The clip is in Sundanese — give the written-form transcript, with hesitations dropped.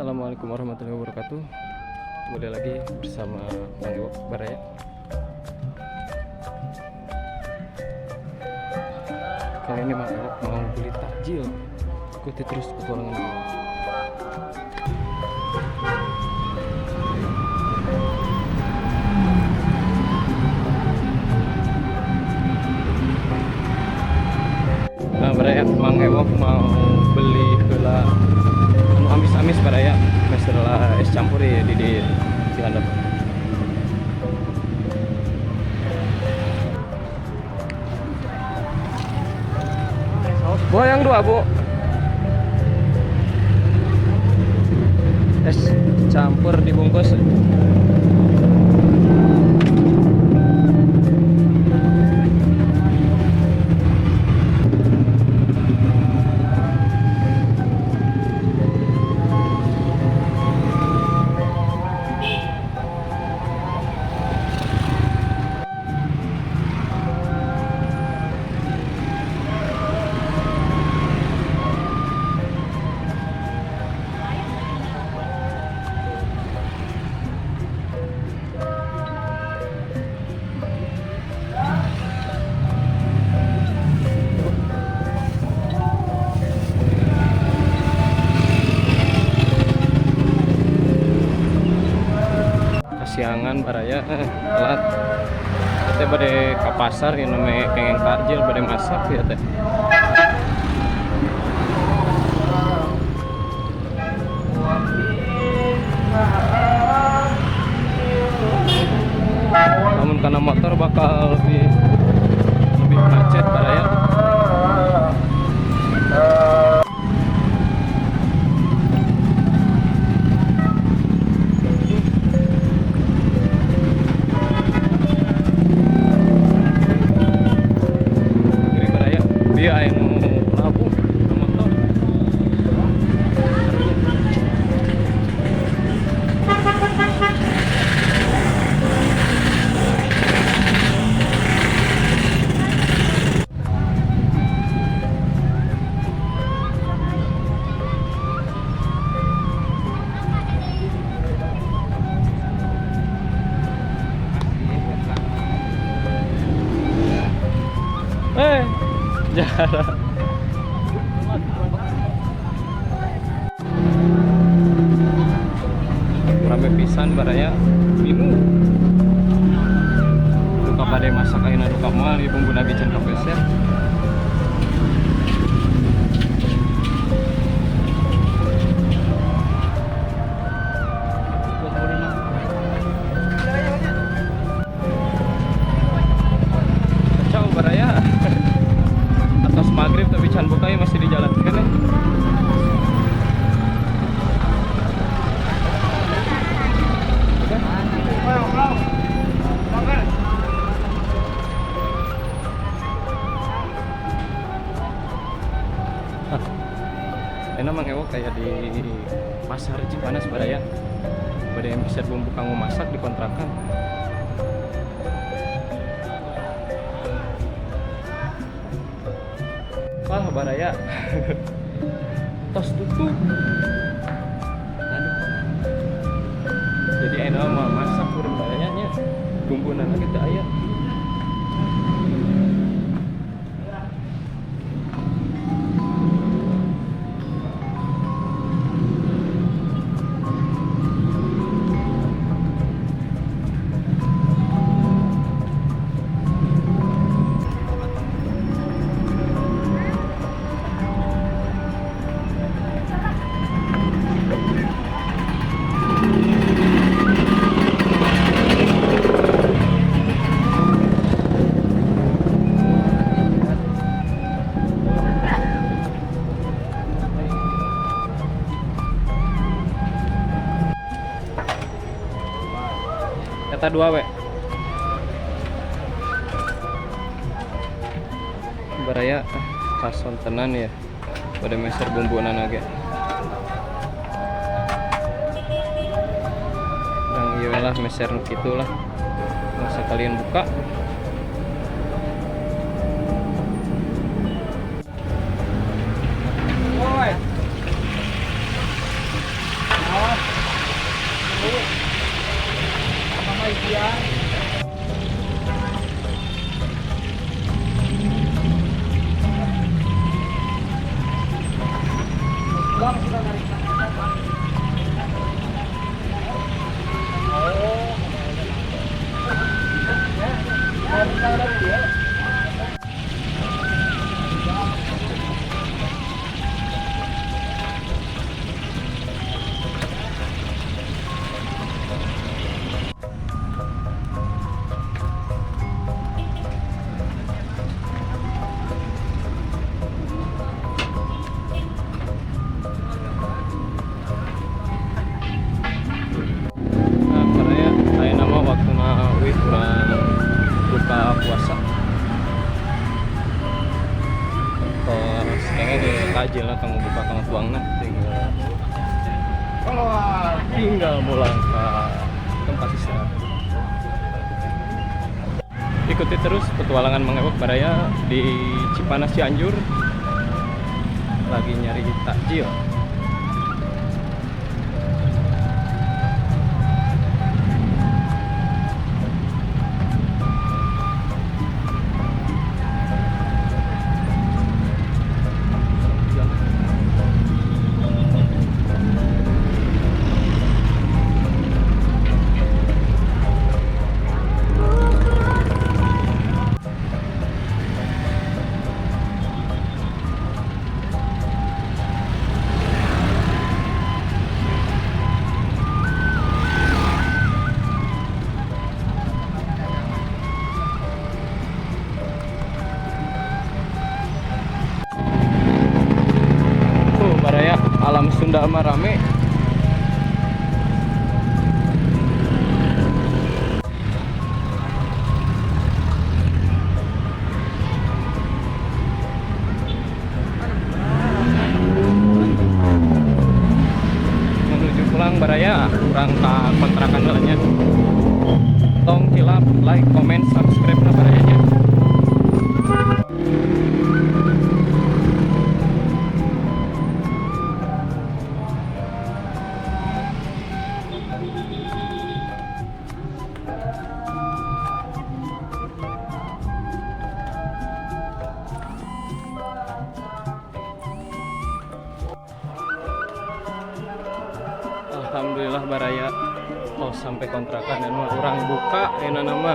Assalamualaikum warahmatullahi wabarakatuh. Kembali lagi bersama Mang Ewok Baraya. Kali ini Mang Ewok mau beli takjil. Ikuti terus petualangan ini. Nah, Baraya, Mang Ewok mau beli heula anu amis-amis Baraya, masalah es campur ya di handap. Bu, yang dua, Bu. Es campur dibungkus. Kasiangan Baraya, telat. Teh bade ka pasar ya, namanya kengeng takjil bade masak ya teh. Namun karena motor bakal lebih lebih macet Baraya. Ngeri Baraya, dia aya nu labuh na motor. Eh, jarak. Rame pisan Baraya, minum. Duka bade masak ayeuna duka moal ieu bumbuna ge can kapeser. Kacau Baraya. Atos maghrib tapi can buka ya, masih di jalan kan ya. Enak Mang Ewok kayak di pasar Cipanas Baraya. Pada yang bisa bumbu kamu masak di kontrakan. Wah Baraya, tos tutup. Aduh. Jadi enak mah masak kurang Baraya nya. Bumbu lagi teu aya. Eta dua we. Baraya kasontenan ya. Pada meser bumbu ge. Yang ieu lah meser nu kitu lah. Masa kalian buka. Nah, baraya ayeuna mah waktuna uih urang buka puasa. Tos kayaknya di takjil lah kamu buka kamu tuangna tinggal tinggal mulang ke tempat istirahat. Ikuti terus petualangan Mang Ewok baraya di Cipanas Cianjur, lagi nyari takjil. Tuh, baraya alam Sunda mah rame. Menuju pulang baraya, urang ka kontrakan heula nya. Tong hilap like, comment, subscribe na barayanya. Alhamdulillah baraya. Oh, sampai kontrakan dan mah urang buka enak nama.